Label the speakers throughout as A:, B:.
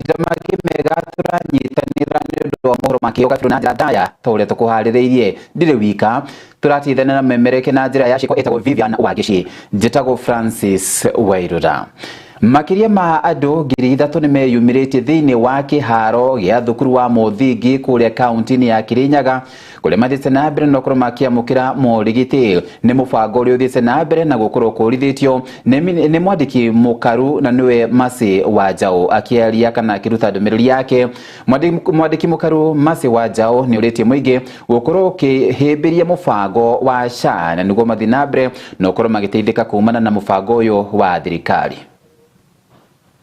A: Mahinda mangĩ mega tũranyitanĩra nĩ ũndũ wa mohoro ma kĩũga na njĩra ndaya ta ũrĩa tũkũharĩrĩirie. Ndirĩ wika, tũratithania na memereke na njĩra ya ciĩko ĩtagwo Vivian Wangeci. Njĩtagwo Francis Wairura. Makĩria ma andũ 3,000 nĩ meyumĩrĩtie thĩinĩ wa kĩharo gĩa thukuru wa mũthingi kũrĩa kaunti-inĩ ya Kirinyaga, kũrĩa mathiĩte na mbere na gũkorwo makĩamũkĩra morigiti. Nĩ mũbango ũrĩa ũthiĩte na mbere na gũkorwo kũrithĩtio nĩ mwandĩki mũkaru na nĩwe Mercy Wanjaũ. Akĩaria kana akĩruta ndũmĩrĩri yake, mwandĩki mũkaru Mercy Wanjaũ nĩ ũrĩtie mũingĩ gũkorwo ũkĩhĩmbĩria mũbango wa SHA na nĩguo mathiĩ na mbere na gũkorwo magĩteithĩka kumana na mũbango ũyũ wa thirikari.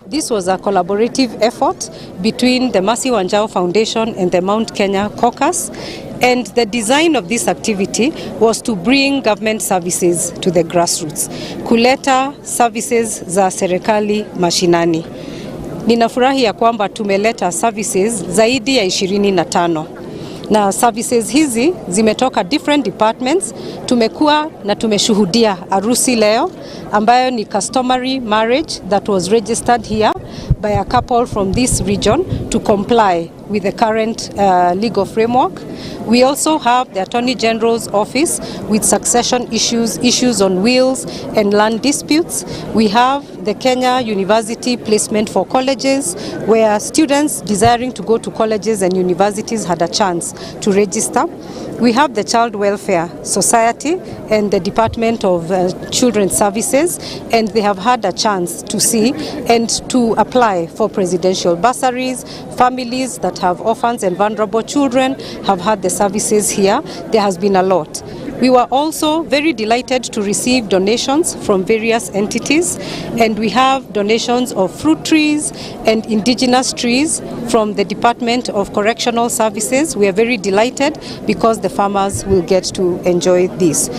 B: This was a collaborative effort between the Mercy Wanjau Foundation and the Mount Kenya Caucus. And the design of this activity was to bring government services to the grassroots, kuleta services za serikali mashinani. Ninafurahi ya kwamba tumeleta services zaidi ya 25 na services hizi zimetoka different departments. Tumekuwa na tumeshuhudia harusi leo ambayo ni customary marriage that was registered here by a couple from this region to comply with the current legal framework. We also have the Attorney General's office with succession issues, issues on wills and land disputes. We have the Kenya University placement for colleges, where students desiring to go to colleges and universities had a chance to register. We have the Child Welfare Society and the Department of Children's Services, and they have had a chance to see and to apply for presidential bursaries. Families that have orphans and vulnerable children have had the services here. There has been a lot. We were also very delighted to receive donations from various entities, and we have donations of fruit trees and indigenous trees from the Department of Correctional Services. We are very delighted because the farmers will get to enjoy this.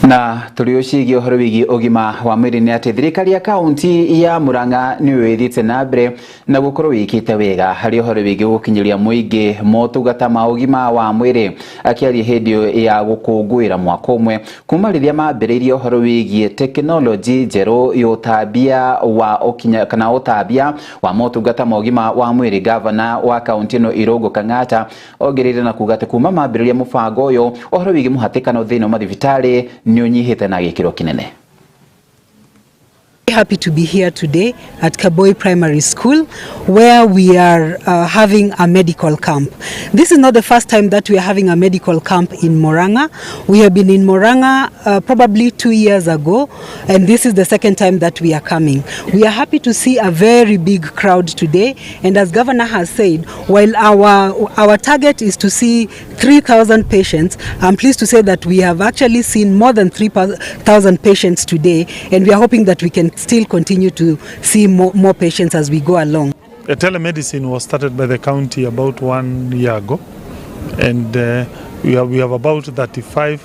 A: Na tũrĩ ũcigie ũhoro wĩgiĩ ũgima wa mwĩrĩ nĩ atĩ thirikari ya kaunti ya Murang'a nĩyo ĩthiĩte na mbere na gũkorwo ĩkĩte wega harĩ ũhoro wĩgiĩ gũkinyĩria mũingĩ motungata ma ũgima wa mwĩrĩ. Akĩaria hĩndĩ ya gũkũngũĩra mwaka ũmwe kuma rĩrĩa mambĩrĩirie ũhoro wĩgiĩ tekinoronjĩ njerũ ya ũtambia wa ũkinya kana ũtambia wa motungata ma ũgima wa mwĩrĩ, gavana wa kaunti ĩno Irũngũ Kang'ata ongereire na kuga atĩ kuma mambĩrĩria mũbango ũyũ, ũhoro wĩgiĩ mũhatĩkano thĩinĩ wa mathibitarĩ nĩ ũnyihĩte na gĩkĩro kĩnene.
C: Happy to be here today at Kaboi Primary School, where we are having a medical camp. This is not the first time that we are having a medical camp in Murang'a. We have been in Murang'a probably 2 years ago, and this is the second time that we are coming. We are happy to see a very big crowd today, and as Governor has said, while our target is to see 3,000 patients, I'm pleased to say that we have actually seen more than 3,000 patients today, and we are hoping that we can still continue to see more patients as we go along.
D: The telemedicine was started by the county about one year ago, and we have about 35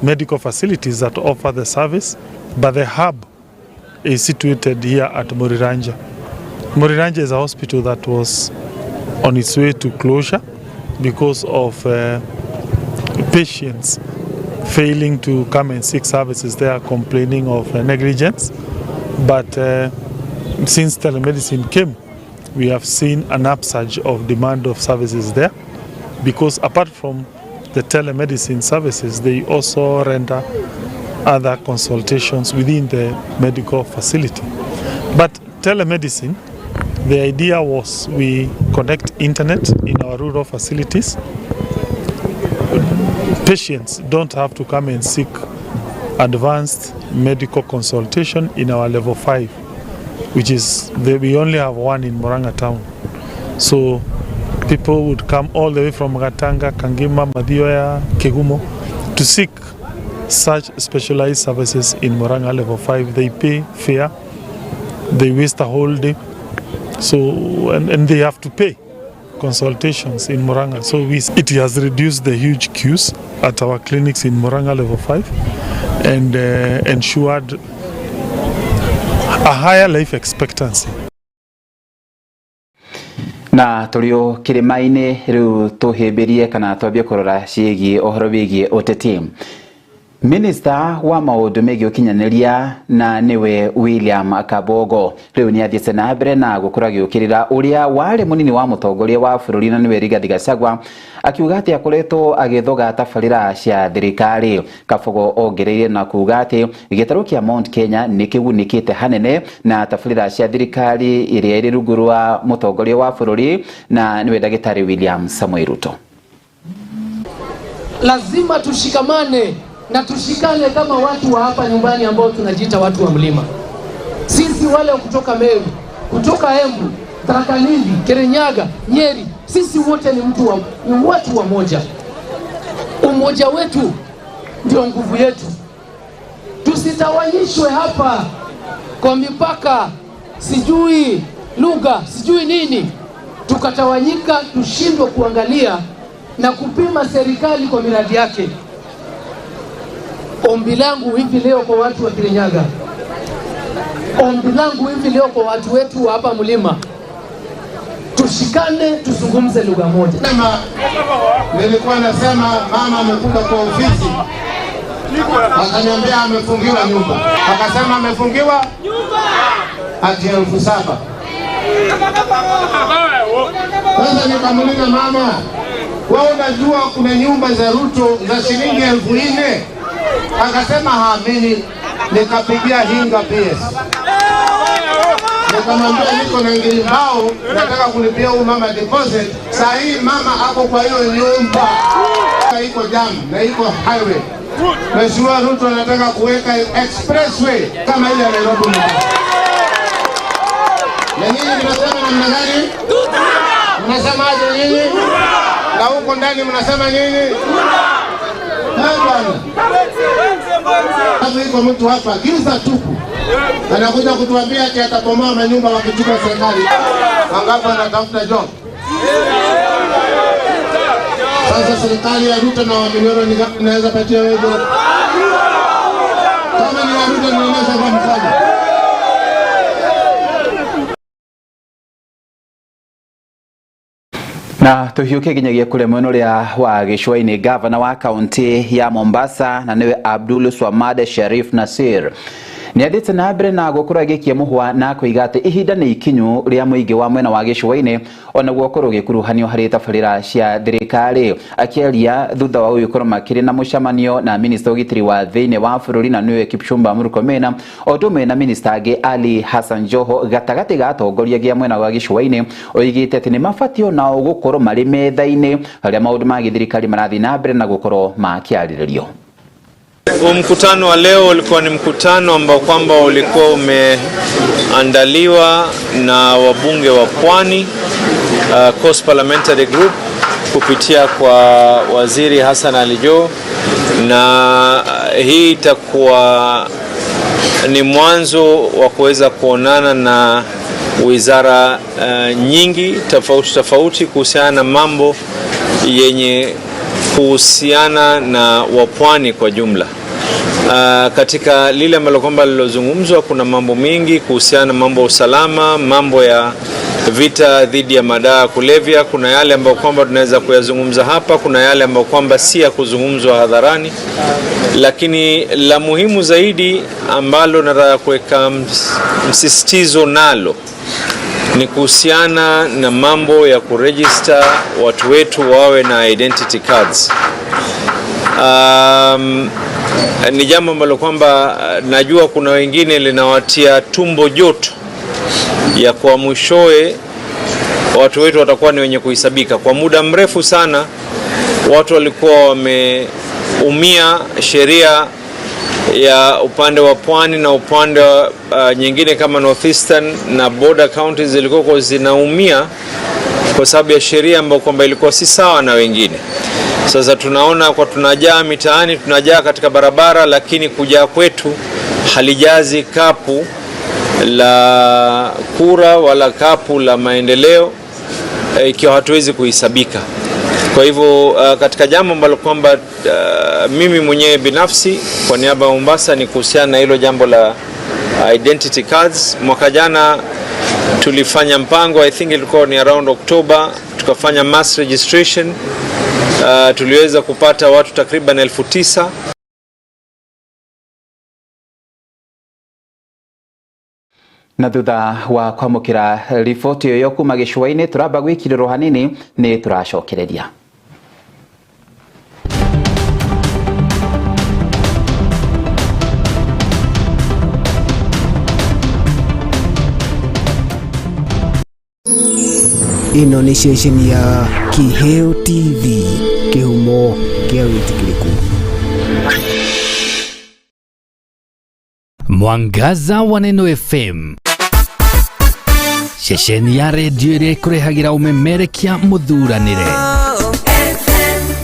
D: medical facilities that offer the service, but the hub is situated here at Muriranja. Muriranja is a hospital that was on its way to closure because of patients failing to come and seek services there, complaining of negligence. But since telemedicine came, we have seen an upsurge of demand of services there, because apart from the telemedicine services, they also render other consultations within the medical facility. But telemedicine, the idea was we connect internet in our rural facilities. Patients don't have to come and seek advanced medical consultation in our level 5, which is we only have one in Murang'a town. So people would come all the way from Gatanga, Kangema, Mathioya, Kigumo to seek such specialized services in Murang'a level 5. They pay fare, they waste a whole day, so and they have to pay consultations in Murang'a. So it has reduced the huge queues at our clinics in Murang'a level 5 and ensured a higher life expectancy.
A: Na tũrĩ o kĩrĩma-inĩ rĩu, tũhĩmbĩrie kana twambie kũrora ciĩgiĩ ũhoro wĩgiĩ ũteti. Minista wa maundu megiĩ ũkinyanĩria na nĩwe William Kabogo rĩu nĩ athiĩte na mbere na gũkorwo agĩũkĩrĩra ũrĩa warĩ mũnini wa mũtongoria wa bũrũri na nĩwe Rigathi Gachagua, akiuga atĩ akoretwo agĩthoga tabarĩra cia thirikari. Kabogo ongereire na kuga atĩ gĩtarũ kĩa Mount Kenya nĩ kĩgunĩkĩte hanene na tabarĩra cia thirikari ĩrĩa ĩrĩ rungu rwa mũtongoria wa bũrũri na nĩwe ndagĩtarĩ William Samoei Ruto.
E: Lazima tushikamane na tushikane kama watu wa hapa nyumbani ambao tunajiita watu wa mlima. Sisi wale kutoka Meru, kutoka Embu, Tharaka Nithi, Kirinyaga, Nyeri, sisi wote ni watu wa moja. Umoja wetu ndio nguvu yetu. Tusitawanyishwe hapa kwa mipaka, sijui lugha, sijui nini, tukatawanyika, tushindwe kuangalia na kupima serikali kwa miradi yake. Ombi langu hivi leo kwa watu wa Kirinyaga, ombi langu hivi leo kwa watu wetu wa hapa mlima, tushikane, tuzungumze lugha moja.
F: Nilikuwa nasema mama amekuja kwa ofisi akaniambia amefungiwa nyumba, akasema amefungiwa ati 7,000. Sasa nikamuuliza mama, wewe unajua kuna nyumba za Ruto za shilingi 4,000? Akasema haamini. Nikapigia Hinga PS, nikamwambia niko na ngiri mbao, nataka kulipia huyu mama deposit. Saa hii mama ako kwa hiyo nyumba, iko jam na iko highway. Mheshimiwa Ruto anataka kuweka expressway kama ile ya Nairobi. Na nyinyi mnasema namna gani? Mnasemaje nyinyi? Na huko ndani mnasema nini? Bwana, iko mtu hapa giza tupu anakuja kutuambia ati atabomoa manyumba wakichukua serikali. Wangapi wanatafuta job? Sasa serikali ya Ruto na Waminyoro ni kama inaweza patia wewe job? Kama ni ya Ruto nionyesha kwa mfano.
A: Na tuhiuke nginyagia kũrĩa mwena ũrĩa wa gĩcũa-inĩ, gavana wa kaunti ya Mombasa na nĩwe Abdul Swamad Sharif Nasir nĩ athiĩte na mbere na gũkorwo agĩikia mũhwa na kũiga atĩ ihinda nĩ ikinyu rĩa mũingĩ wa mwena wa gĩcũa-inĩ onaguo ũkorwo ũgĩkuruhanio harĩ tabarĩra cia thirikari. Akĩaria thutha wa gũgĩkorwo makĩrĩ na mũcemanio na minista ũgitĩri wa thĩinĩ wa bũrũri na nĩwe Kipchumba Murkomen o ũndũ ũmwe na minista angĩ Ali Hassan Joho gatagatĩ ga atongoria gĩa mwena wa gĩcũa-inĩ, oigĩte atĩ nĩ mabatiĩ onao gũkorwo marĩ metha-inĩ harĩa maũndũ ma gĩthirikari marathiĩ na mbere na gũkorwo makĩarĩrĩrio.
G: Mkutano wa leo ulikuwa ni mkutano ambao kwamba ulikuwa umeandaliwa na wabunge wa Pwani, Coast Parliamentary Group kupitia kwa Waziri Hassan Ali Joho, na hii itakuwa ni mwanzo wa kuweza kuonana na wizara nyingi tofauti tofauti kuhusiana na mambo yenye kuhusiana na wapwani kwa jumla. Katika lile ambalo kwamba lilozungumzwa, kuna mambo mengi kuhusiana na mambo ya usalama, mambo ya vita dhidi ya madawa ya kulevya. Kuna yale ambayo kwamba tunaweza kuyazungumza hapa, kuna yale ambayo kwamba si ya kuzungumzwa hadharani, lakini la muhimu zaidi ambalo nataka kuweka msisitizo nalo ni kuhusiana na mambo ya kuregister watu wetu wawe na identity cards. Ni jambo ambalo kwamba najua kuna wengine linawatia tumbo joto ya kwa mwishowe watu wetu watakuwa ni wenye kuhesabika. Kwa muda mrefu sana watu walikuwa wameumia sheria ya upande wa pwani na upande wa nyingine kama Northeastern na border counties zilikuwa zinaumia kwa sababu ya sheria ambayo kwamba ilikuwa si sawa na wengine. Sasa tunaona kwa tunajaa mitaani, tunajaa katika barabara, lakini kujaa kwetu halijazi kapu la kura wala kapu la maendeleo ikiwa hatuwezi kuhesabika. Kwa hivyo katika jambo ambalo kwamba mimi mwenyewe binafsi kwa niaba ya Mombasa ni kuhusiana na hilo jambo la identity cards. Mwaka jana tulifanya mpango, I think ilikuwa ni around October, tukafanya mass registration. Tuliweza kupata watu takriban 9,000.
A: Na thutha wa kwamũkĩra riboti ĩyo kuma gĩcũa-inĩ, tũramba gwĩkirĩrwo hanini, nĩ tũracokereria.
H: Ĩno nĩ ceceni ya Kiheo TV, kĩhumo kĩa wĩtĩkĩrĩku.
I: Mwangaza wa Neno FM, ceceni ya redio ĩrĩa ĩkũrehagĩra ũmemerekia mũthuranĩre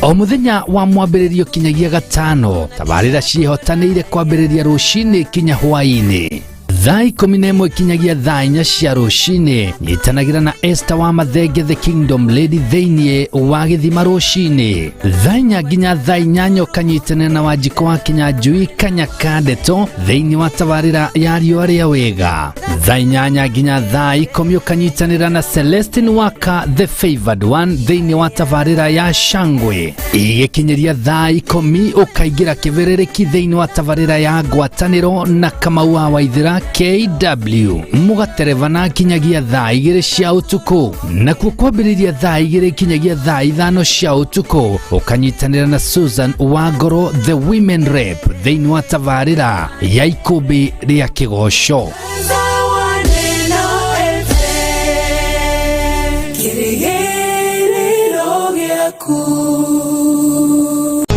I: o mũthenya wa mwambĩrĩrio kinyagia gatano. Tabarĩra ciĩhotanĩire kwambĩrĩria rũcinĩ kinya hwaĩ-inĩ thaa 11 kinyagia thaa 4 cia rũcinĩ. Nyitanagĩra na Esther wa Mathenge, the Kingdom Lady, thĩinĩ wa gĩthima rũcinĩ thaa 4 nginya thaa 8, ũkanyitanĩra na Wanjikũ wa Kinyanjui Kanyaka Ndeto thĩinĩ wa tabarĩra ya riũa rĩa wega. Thaa 8 nginya thaa 10 ũkanyitanĩra na Celestine Waka, the favored one, thĩinĩ wa tabarĩra ya Shangwe. Igĩkinyĩria thaa 10 ũkaingĩra kĩbĩrĩrĩki thĩinĩ wa tabarĩra ya ngwatanĩro na Kamau wa Waithĩra KW, mũgaterebana kinyagia thaa 2 cia ũtukũ. Nakuo kwambĩrĩria thaa 2 kinyagia thaa 5 cia ũtukũ ũkanyitanĩra na Susan Wangoro, the women rep, thĩinĩ wa tabarĩra ya ikũmbĩ rĩa kĩgoco.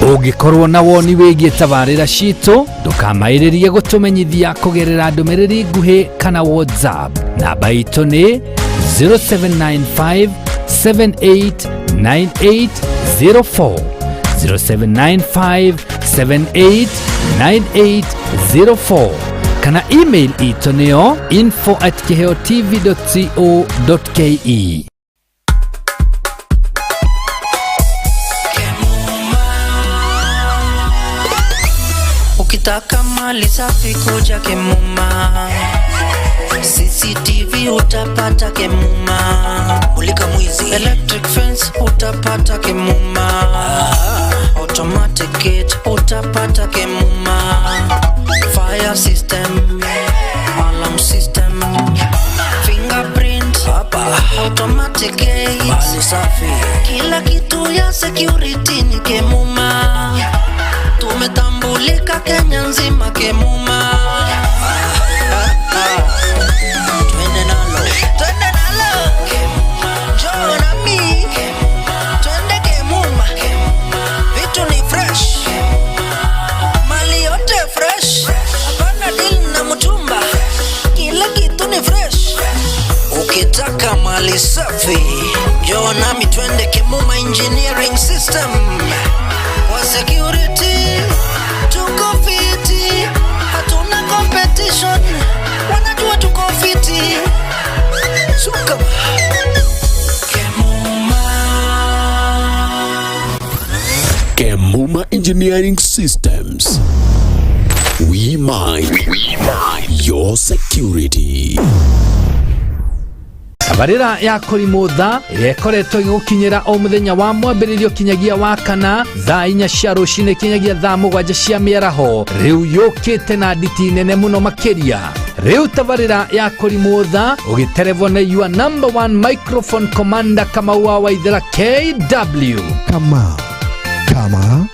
I: Ũngĩkorwo na woni wĩgiĩ tabarĩra citũ, ndũkamaĩrĩrie gũtũmenyithia kũgerera ndũmĩrĩri nguhĩ kana WhatsApp. Namba itũ nĩ 0795 789804, 0795 789804, kana email itũ nĩyo info@kiheotv.co.ke.
J: Ukitaka mali safi kuja Kemuma, CCTV utapata Kemuma, mulika mwizi, electric fence utapata Kemuma, automatic gate utapata Kemuma, fire system, alarm system, fingerprint, automatic gate, mali safi, kila kitu ya security ni Kemuma. Tumetambulika Kenya nzima Kemuma. Twende nalo, twende nalo Kemuma, njoo nami Kemuma, twende Kemuma, vitu ni fresh, mali yote fresh, hapana deal na mtumba, kila kitu ni fresh. Ukitaka mali safi, njoo nami twende Kemuma Engineering System. Kwa security tuko fiti, hatuna competition, wanajua tuko fiti. Suka Kemuma.
K: Kemuma Engineering Systems. We mind your security.
I: Tabarĩra ya kũrimũtha ĩrĩa ĩkoretwo ĩgĩgũkinyĩra o mũthenya wa mwambĩrĩrio kinyagia wa kana thaa 4 cia rũcinĩ kinyagia thaa 7 cia mĩaraho, rĩu yũkĩte na nditi nene mũno makĩria. Rĩu tabarĩra ya kũrimũtha ũgĩterebwo nĩ your number one microphone commander Kamau wa Waithĩra KW.
H: Kama kama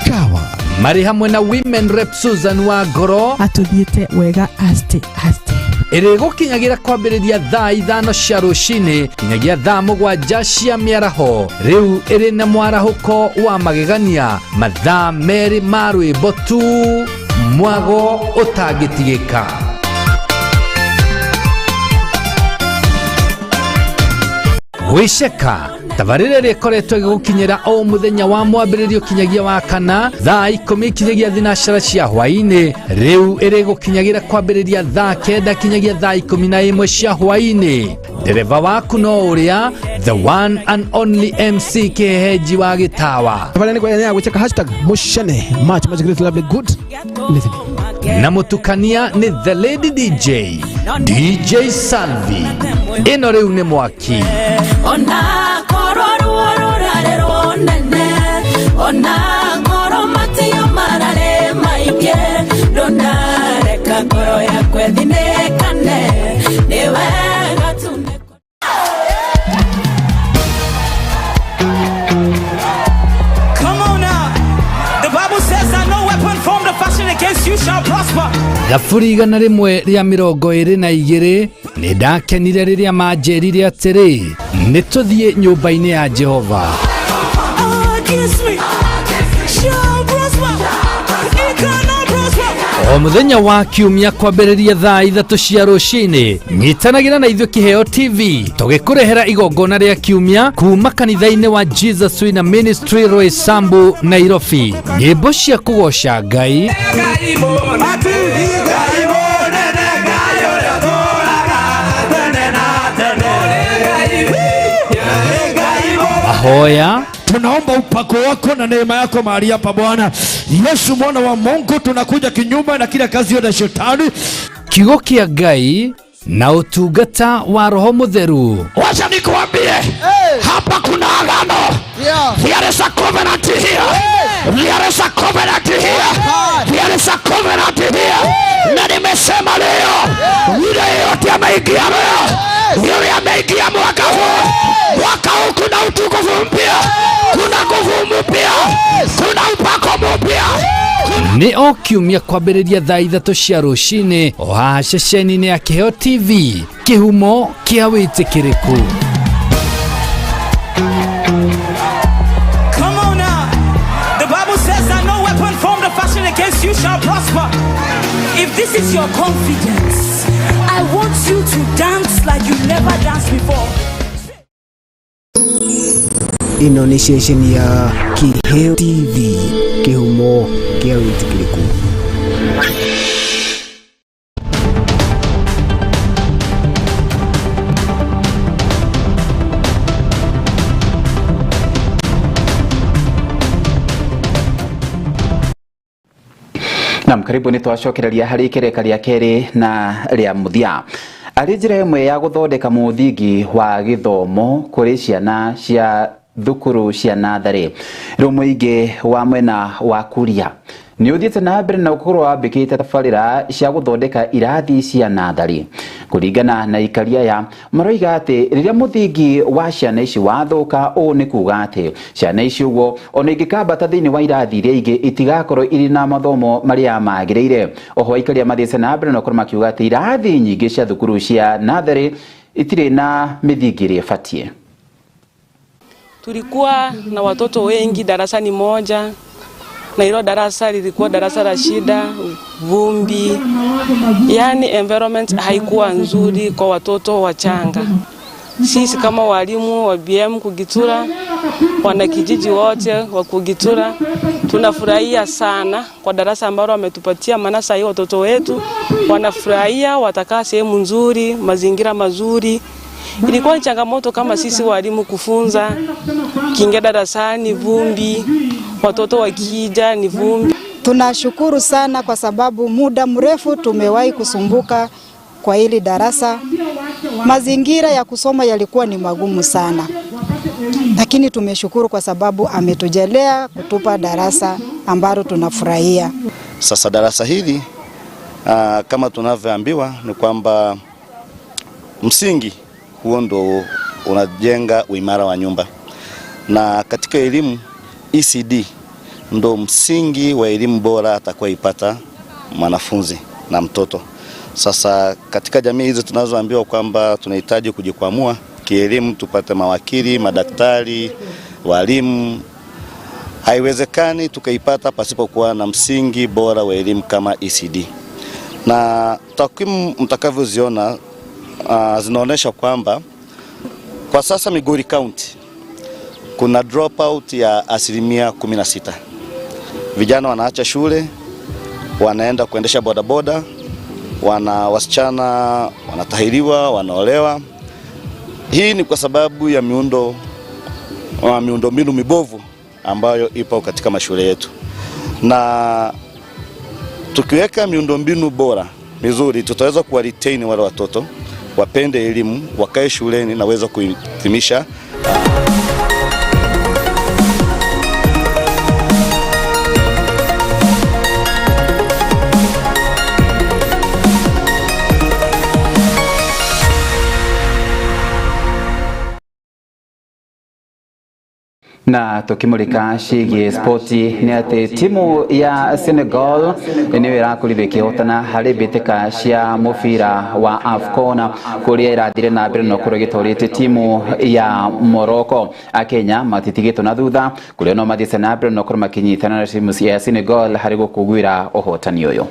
H: kawa
I: marĩ hamwe na women rep Susan Wangoro
L: atũthiĩte wega aste aste.
I: Ĩrĩgũkinyagĩra kwambĩrĩria thaa 5 cia rũcinĩ kinyagia thaa 7 cia mĩaraho. Rĩu ĩrĩ na mwarahũko wa magegania, mathaa 2 ma rwĩmbo tu, mwago ũtangĩtigĩka. Gwĩceka tabarĩra ĩrĩa ĩkoretwo ĩgĩgũkinyĩra o mũthenya wa mwambĩrĩrio kinyagia wa kana thaa 10 kinyagia thinacara cia hwaĩ-inĩ, rĩu ĩrĩgũkinyagĩra kwambĩrĩria thaa 9 kinyagia thaa 11 cia hwaĩ-inĩ. Ndereba waku no ũrĩa the one and only MC Kĩhehenji wa Gĩtawa.
H: Tabarĩra nĩ ya gwĩceka hashtag mushene much much great lovely good living.
I: Na mũtukania nĩ the lady DJ, DJ Salvi. Ĩno rĩu nĩ mwaki.
M: Ona korwo ruo rũrarĩ rũnene, ona korwo matio mararĩ maingĩ, ndũnareka ngoro yakwa ĩthinĩkane. against you shall prosper.
I: Thaburi 122. Nĩ ndakenire rĩrĩa manjĩrire atĩrĩ, nĩ tũthiĩ nyũmba-inĩ ya Jehova.
M: Against me shall prosper. It cannot prosper.
I: O mũthenya wa kiumia kwambĩrĩria thaa 3 cia rũcinĩ, nyitanagĩra na ithuĩ Kĩheo TV tũgĩkũrehera igongona rĩa kiumia kuma kanitha-inĩ wa Jesus Winner Ministry, Roysambu, Nairobi. Nyĩmbo cia kũgoca Ngai, mahoya,
N: Tunaomba upako wako na neema yako mahali hapa Bwana Yesu mwana wa Mungu, tunakuja kinyume na kila kazi yote ya shetani.
I: Kiugo kĩa Ngai na ũtungata wa Roho Mũtheru.
N: Wacha nikuambie, hapa kuna agano. There is a covenant here. There is a covenant here. There is a covenant here. Na nimesema leo, yule yeyote ameingia leo, yule ameingia mwaka huu, mwaka huu kuna utukufu mpya, kuna nguvu mpya, kuna upako mpya.
I: Nĩ o kiumia kwambĩrĩria thaa 3 cia rũcinĩ, o haha ceceni-inĩ ya Kĩheo TV, kĩhumo kĩa wĩtĩkĩrĩku.
M: Come on now. The Bible says that no weapon formed or fashioned against you shall prosper. If this is your confidence, I want you to dance like you never danced before.
H: Ĩno nĩ ceceni ya Kĩheo TV, kĩhumo kĩa wĩtĩkĩrĩku.
A: Nam, karibu. Nĩ twacokereria harĩ ikereka rĩa kerĩ na rĩa mũthia, arĩ njĩra ĩmwe ya gũthondeka mũthingi wa gĩthomo kũrĩ ciana cia thukuru cia natharĩ. Rĩu mũingĩ wa mwena wa Kuria nĩ ũthiĩte na mbere na gũkorwo wambĩkĩte tabarĩra cia gũthondeka irathi cia natharĩ. Kũringana na aikari aya, maroiga atĩ rĩrĩa mũthingi wa ciana ici wathũka, ũũ nĩ kuga atĩ ciana ici ũguo ona ingĩkambata thĩinĩ wa irathi iria ingĩ itigakorwo irĩ na mathomo marĩa magĩrĩire. Oho aikari aya mathiĩte na mbere na gũkorwo makiuga atĩ irathi nyingĩ cia thukuru cia natharĩ itirĩ na mĩthingi ĩrĩa ĩbatiĩ.
O: Tulikuwa na watoto wengi darasani moja, na hilo darasa lilikuwa darasa la shida, vumbi, yani environment haikuwa nzuri kwa watoto wachanga. Sisi kama walimu wa BM Kugitura, wanakijiji wote wa Kugitura, tunafurahia sana kwa darasa ambalo wametupatia, maana sasa watoto wetu wanafurahia, watakaa sehemu nzuri, mazingira mazuri. Ilikuwa ni changamoto kama sisi walimu kufunza, kiingia darasani vumbi, watoto wakija ni vumbi.
P: Tunashukuru sana kwa sababu muda mrefu tumewahi kusumbuka kwa hili darasa. Mazingira ya kusoma yalikuwa ni magumu sana, lakini tumeshukuru kwa sababu ametujelea kutupa darasa ambalo tunafurahia.
Q: Sasa darasa hili kama tunavyoambiwa ni kwamba msingi huo ndo unajenga uimara wa nyumba, na katika elimu ECD ndo msingi wa elimu bora atakayoipata mwanafunzi na mtoto. Sasa katika jamii hizo tunazoambiwa kwamba tunahitaji kujikwamua kielimu, tupate mawakili, madaktari, walimu, haiwezekani tukaipata pasipokuwa na msingi bora wa elimu kama ECD. Na takwimu mtakavyoziona zinaonesha kwamba kwa sasa Migori County kuna dropout ya 16%. Vijana wanaacha shule, wanaenda kuendesha bodaboda, wasichana wanatahiriwa, wanaolewa. Hii ni kwa sababu ya miundombinu mibovu ambayo ipo katika mashule yetu. Na tukiweka miundombinu bora mizuri, tutaweza kuwa retain wale watoto wapende elimu, wakae shuleni na waweze kuhitimisha.
A: Na tukimulika ciĩgiĩ spoti nĩ atĩ timu ya Senegal nĩyo ĩrakorirwo ĩkĩhotana harĩ mbĩtĩka cia mũbira wa AFCON kũrĩa ĩrathire na mbere na gũkorwo ĩgĩtorĩtie timu ya Morocco. Akenya matitigĩtwo na thutha kũrĩa no mathiĩte na mbere na gũkorwo makĩnyitana na timu ya Senegal harĩ gũkũngũĩra ũhotani ũyũ.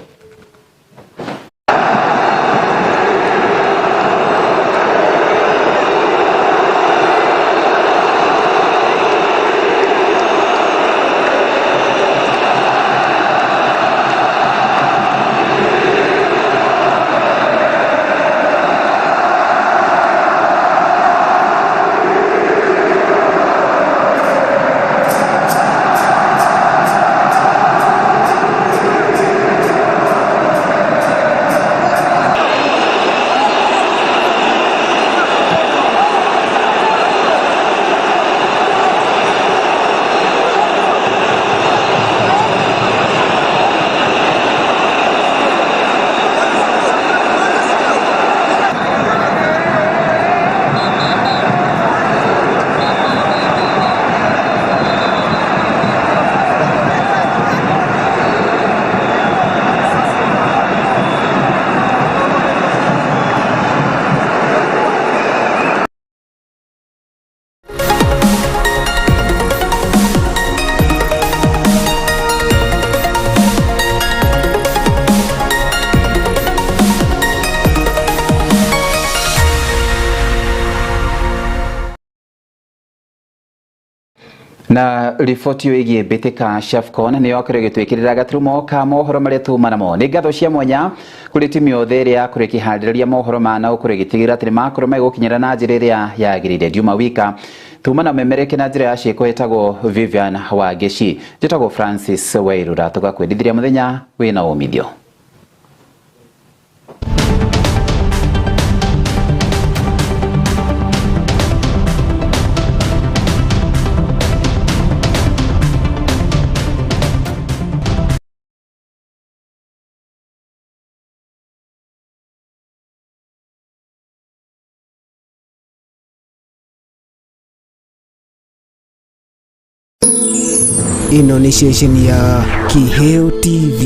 A: Na riboti ĩgiĩ mbĩtĩka cia AFCON nĩ yokorwo ĩgĩtwĩkĩrĩra gaturumo ka mohoro marĩa tuma namo. Nĩ ngatho cia mwanya kũrĩ timu yothe ĩrĩa yakorwo ĩkĩharĩrĩria mohoro ma na gũkorwo ĩgĩtigĩrĩra atĩ nĩmakorwo magĩgũkinyĩra na njĩra ĩrĩa yagĩrĩire. Ndiuma wika tuma na memereke na njĩra ya ciĩko ĩtagwo Vivian Wangeci, njĩtagwo Francis Wairura. Tũgakwendithĩria mũthenya wĩna umithio.
H: Ĩno nĩ ceceni ya Kiheo TV.